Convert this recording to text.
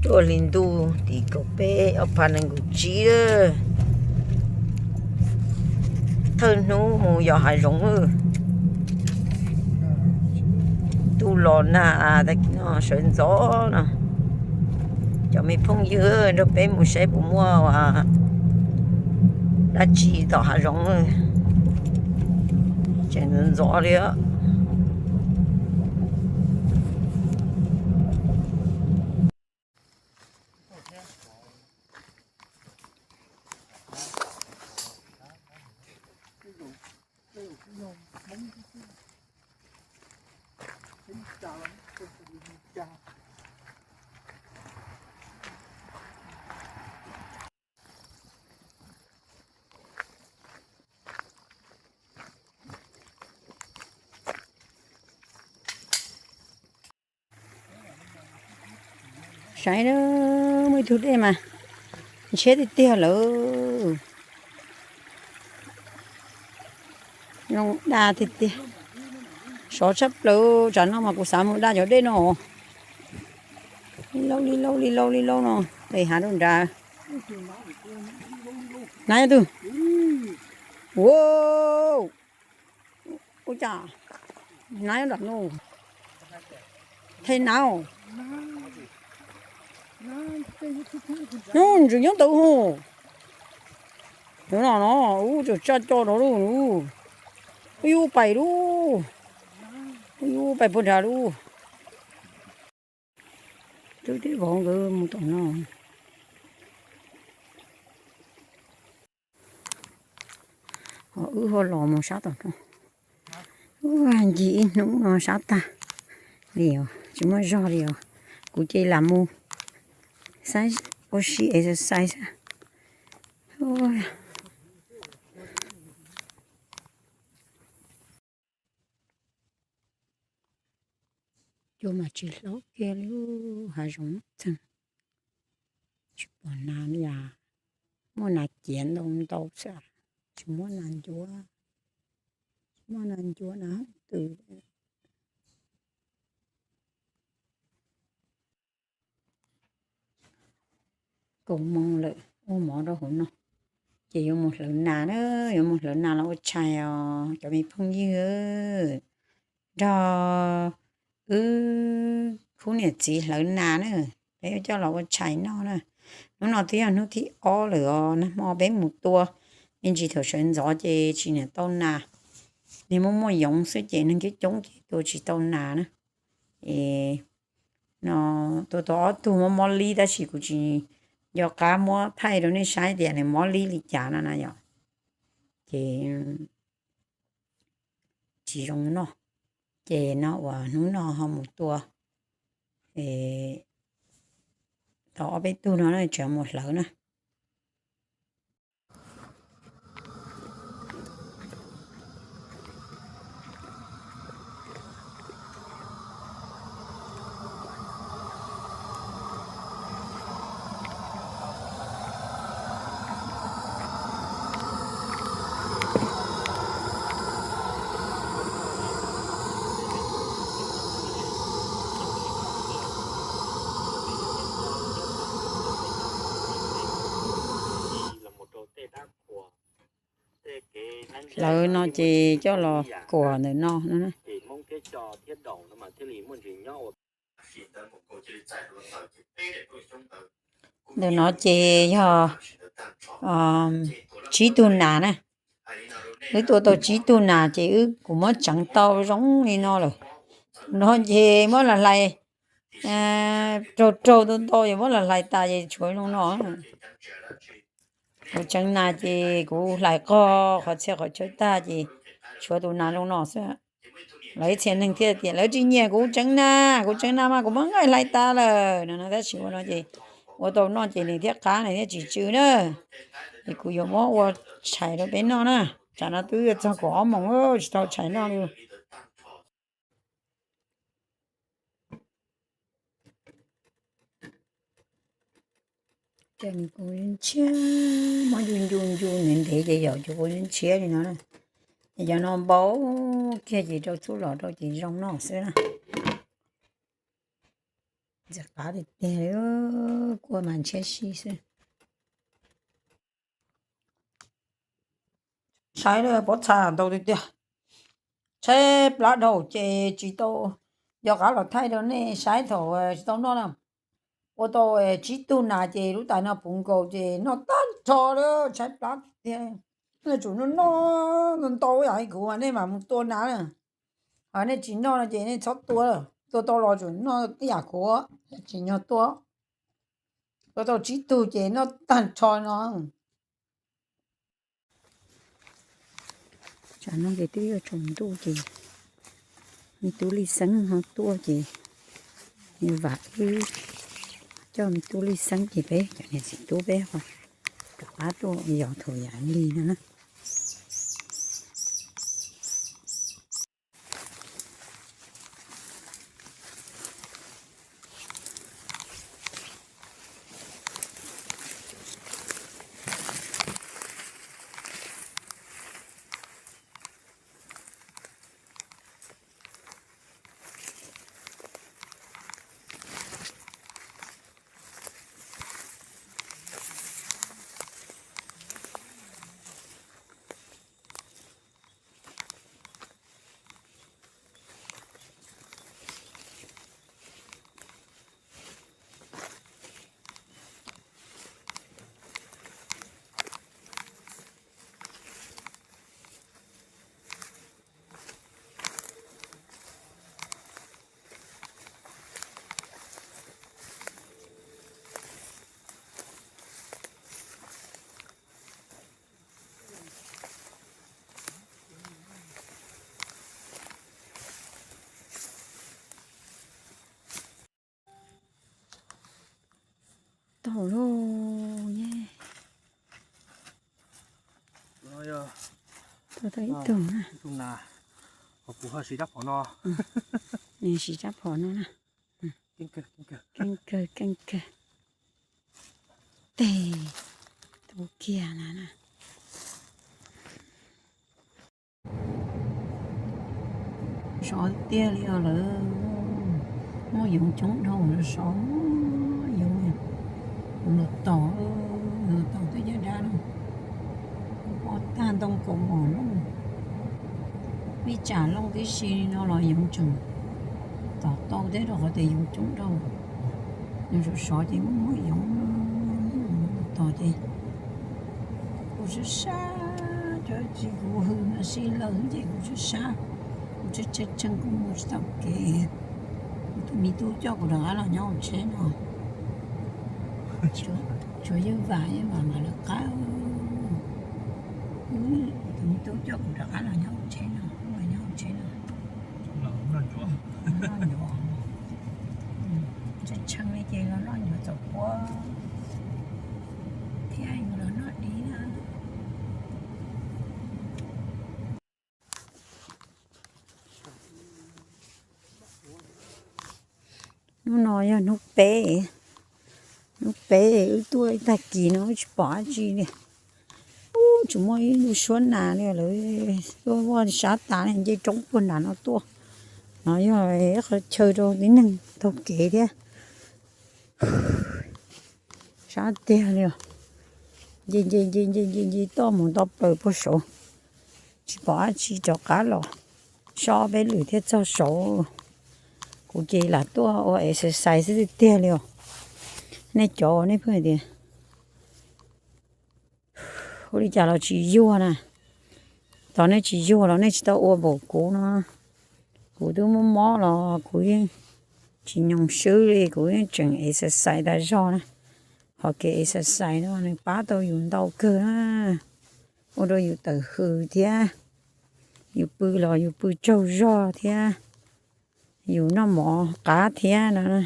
Tuaj hli ntuj tim kaum peb ob phav nees nkaum tsib lawm. Thawj hnub mus yos hav zoov lawm. Ntuj los nag tag kis no sawv ntxov no. Cov me phooj ywg nrog peb mus saib puas muaj dab tsi tom hav zoov. Tseem ntxov ntxov li. Saib na, muaj ib tug dej mas ntshiab tiag tiag lawm. Zoo daj tiag tiag. Sov tshaj plaws, tsam no mas kuv xav mus daj cov dej no. Li lauj li lauj li lauj li lauj no, tes hav rau nrad. Nab tus. Ua, ua cas nab nram no. Thej nab. Nub, ntsws nyob ntawd hos. Nub no no, ub, tseem tsaj co rau lub. Ub, yub pais lub. Ub, yub pais puag nrad lub. Twb tib vauv nkawd mus tom no. Ho wb ho los mus sab tom no. Ub, ncig ib hnub no sab tag li os, tsis muaj zog li os. Kuv cia li lam mus saib, ua si exercise. Cua mas tsis hlob kiag li, hav zoov txeeg. Tsis pom nas li as. Muaj nas ciav ntau ntau xwb, tsis muaj nas ncuav. Tsis muaj nas ncuav nas hooj twm. Kaum moos lawm, ua mov rau hauv no, ces yuav mus hlawv nas na, yuav mus hlawv nas los ua tshais os cov me phooj ywg. Nrog wb khub niam txiv hlawv nas na, peb yuav coj los ua tshais noj na. Hnub no twb yog hnub thib ob lawm os, nag hmo peb mus tua, me ntsis thaum sawv ntxov ces tsis niam tau nas, nws muaj muaj yoov xwb ces neeg coob coob ces tua tsis tau nas na. Es no tua tau ob tug mob mob lib tab sis kuv tsis nco qab muab thaij rau nej saib tias nws mob lib li cas no na yom. Ces tsis zoo noj. Ces no uas hnub no ho mus tua tau ob peb tug no na, tseem mus hlawv na. Hlawv no ces coj los kuam ntawm no. Ntawm no ces yog tsib tug nas na. Wb tua tau tsib tug nas ces wb kuj muab tseev tau zoo li no lawm. No ces muab los hlais raug raug ntau ntau ces muab los hlais tas ces tshuav zoo no. Kuv tseev nas ces kuv hlais qog qhov txhia qhov chaw tag ces tshuav tus nas zoo no xwb. Lawv ib txhia neeg thiaj tias lawv tsis nyiam kuv tseev nas, kuv tseev nas mas kuv muab nqaij hlais tas lawm no no, tab sis ua no ces ua tau noj ces nws thiaj qab nws thiaj tsis tsw na. Ces kuv yuav muab ua tshais rau peb noj na. Tsam no twb txog kaum ob moos tsis tau tshais noj li. Ces nws kuj ntshiab, muab ncu ncu ncu ntev ntev ces yom, ces kuj ntshiab li no. Ces cov no npau kiag ces rau txuj lom rau ces zoo noj xwb na. Ntxim qab tiag tiag li, kua mas ntshiab si xwb. Saib pob txha ntau tiag tiag. Tshaib plab dhau ces tsis tau, yog qab los thaij rau nej saib thaum tsis tau noj na. Ua tau tsib tug nas ces lub tais no puv nkaus ces noj tag nrho li, tshaib plab tiag tiag. Nej tsum noj noj ntau ntau yam li kuv, nej mam mus tua nas na. Ho nej tsis noj no ces nej txhob tua, tua tau los tsum noj ib yam kuv, tsim nyog tua. Tua tau tsib tug ces noj tag nrho no. Tsam no ces twb yuav tsaus ntuj ces me tub Lij Xeeb ho tuaj ces vam wb coj me tub Lij Xeeb ces peb cov niam txiv tub peb ho rov qab tuaj yos thaum yav lig no na. Tau lauj, tau ib tug na. Kuv ho siv rab phom no. Nws siv rab phom no na. Keej kawg, keej kawg. Teg, tu kiag na na. Sov tiag li os lawm. Muaj yoov coob dhau lawm, sov yoov, los tom, los tom twb caj dab no. Pom tag ntoo kaus mom looj, vij tsam looj tib si no los yoov tseem tom tau thiab rau qhov tias yoov coob dhau. Nws sov sov ces muaj muaj yoov, los tom ces kuv sab sab, cov tsis kuv hws mas sib law ces kuv sab sab, kuv tshee tshee kuv mus tsis tau kev. Kuv tus me tub coj kuv rov qab los nyob hauv tsheb no. Tsuav yeej vam yeej vam mam lawv qab. Kuv tus me tub coj kuv rov qab los nyob hauv tsheb no, los nyob hauv tsheb no. Tshee tshee li ces los noj nyuam txaus puab thiab yus los noj dib na. Hnub no yog hnub peb, hnub peb wb tuaj ib tag kis no wb tsis pom dab tsi li. Ub, tsis muaj ib lub suab nas li lawm, tuaj vaj sab tas li, nce roob puag nram no tuaj. No yog qhov chaw rau tib neeg taug kev thiab. Sab tiag li os. Nce nce nce nce nce nce toj mus nto plaws puag saud, tsis pom dab tsi, rov qab los so peb lwm thiab txog saud. Kuv ces lam tuaj ua exercise xwb tiag tiag li os. Nej cov uas nej pheej tias ua li cas los tsis yuag na, tos nej tsis yuag los nej tsis tau ua npaum kuv no. Kuv twb mob mob los kuv yeej tsis nyoos swb li, kuv yeej tseem exercise tas zog na. Qhov kev exercise no nws pab tau yus ntau kawg na, ua rau yus tawm hws thiab, yus pw los yus pw tsaug zog thiab, yus noj mov qab thiab no.